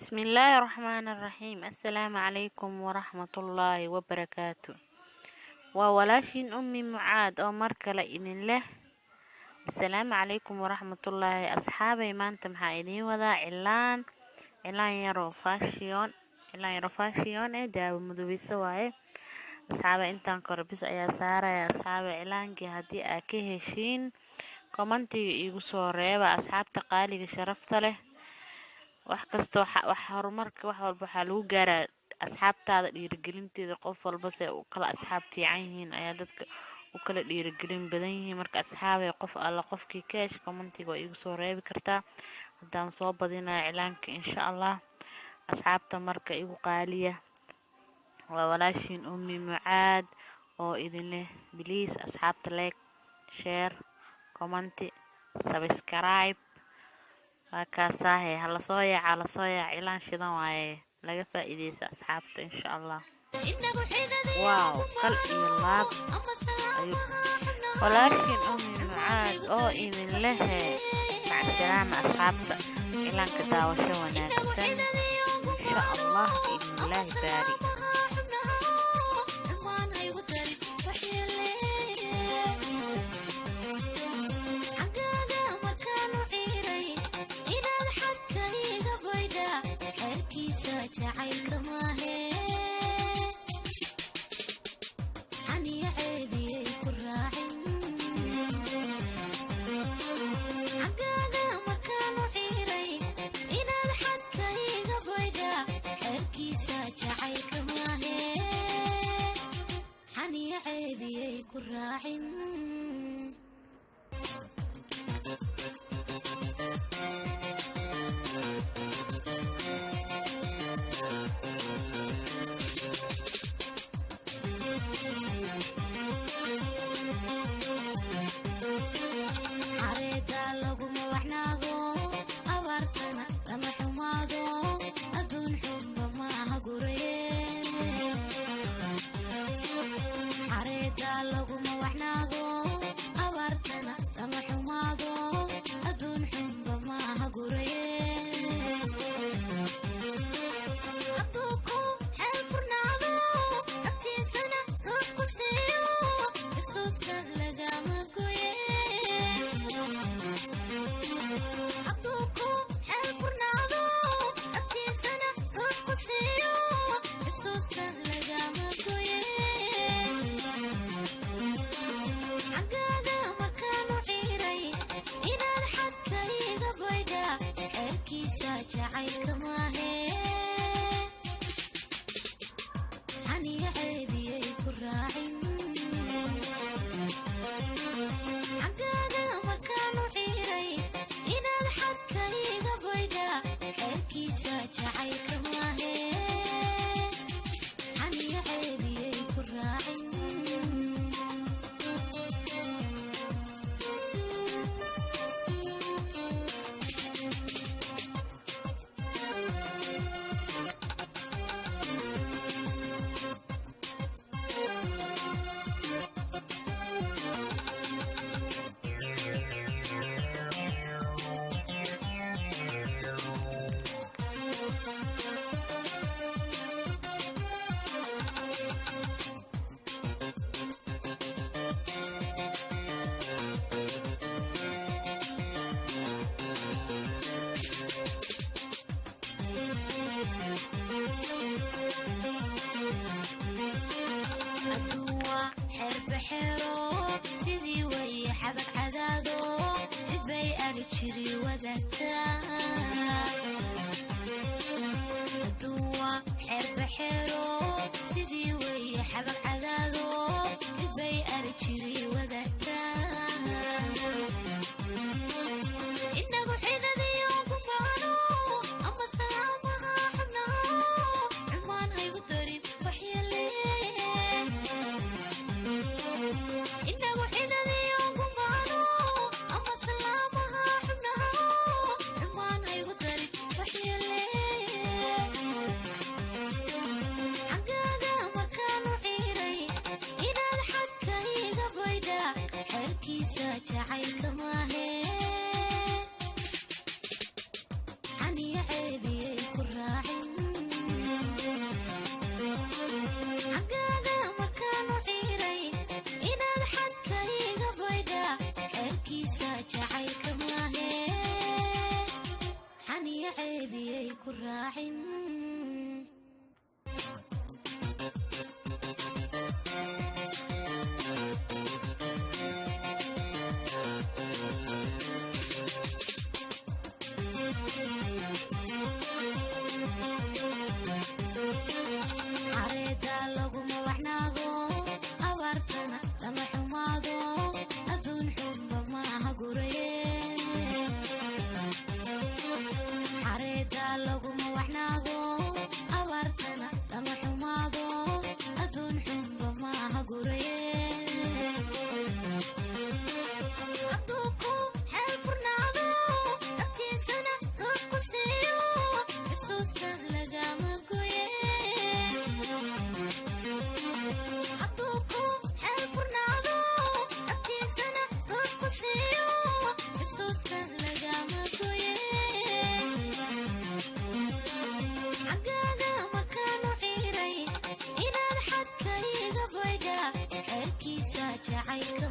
Bismillaahi Raxmaani Raxiim. Assalaamu calaykum waraxmatullaahi wabarakaatu. Waa walaashiin Ummi Mucaad oo mar kale idin leh assalaamu calaykum waraxmatullaahi. Asxaabay, maanta maxaa idiin wadaa? Cilaan, cilaan yaroo fashion, cilaan yaroo fashion eh, daawo madoobayso waaye. Asxaabay, intaan kore bis ayaa saaraya. Asxaabay, cilaankii haddii aad ka heshiin, commentiga iigu soo reeba. Asxaabta qaaliga sharafta leh, wax kasta, wax horumarka, wax walba waxaa lagu gaaraa asxaabtaada dhiirigelinteeda. Qof walba se u kala asxaab fiican yihiin ayaa dadka u kala dhiirigelin badan yihiin. Marka asxaabay, qof alla qofkii ka hesha, commentiga waa iigu soo reebi kartaa haddaan soo badinaya cilaanka, insha Allah. Asxaabta marka igu qaaliya, waa walaashiin Ummi Mucaad oo idin leh please asxaabta, like, share, comment, subscribe. Waa kaasaahe, hala soo yaaca, hala soo yaaca. Cilaan shidan waaye, laga faa'iideysa asxaabta, insha Allah. Wow, kal iyo laab walaashiin Ummi Mucaad oo idin lehe macsalaama. Asxaabta, cilaanka daawasho wanaagsan, insha Allah, biidnillaahi baari. Jacaylka maahe, xaniya ceebiyay ku raacin. Xaggaaga markaanu ciiray inaad xadkayga baydha, xeerkiisa jacaylka maahe, xaniya ceebiyay ku raacin. Xareeda laguma wacnaado, abaartana lama xumaado, adduun xunba maaha guraye. Xareeda laguma wacnaado, abaartana lama xumaado, adduun xunba maaha guraye. Hadduu ku xeel furnaado, agtiisana ruux ku siiyo, xusuusta lagama goye. Hadduu ku xeel furnaado, agtiisana ruux ku siiyo, xusuusta lagama goye. Xaggaaga markaanu ciiray inaad xadkayga baydha, xeerkiisa jacaylka maahe, xaniya ceebiyay ku raacin. Xaggaaga markaanu ciiray inaad xadkayga baydha, xeerkiisa jacaylka maahe, xaniya ceebiyay ku raacin. Ceebiyey ku raacin. Xareeda laguma wacnaado, abaartana lama xumaado, adduun xunba maaha guraye. Xareeda laguma wacnaado, abaartana lama xumaado, adduun xunba maaha guraye. Hadduu ku xeel furnaado, agtiisana ruux ku siiyo, xusuusta lagama goye. Hadduu ku xeel furnaado, agtiisana ruux ku siiyo, xusuusta lagama goye. Xaggaaga markaanu xiray inaad xadka iga baydha, xeerkiisa jacaylka.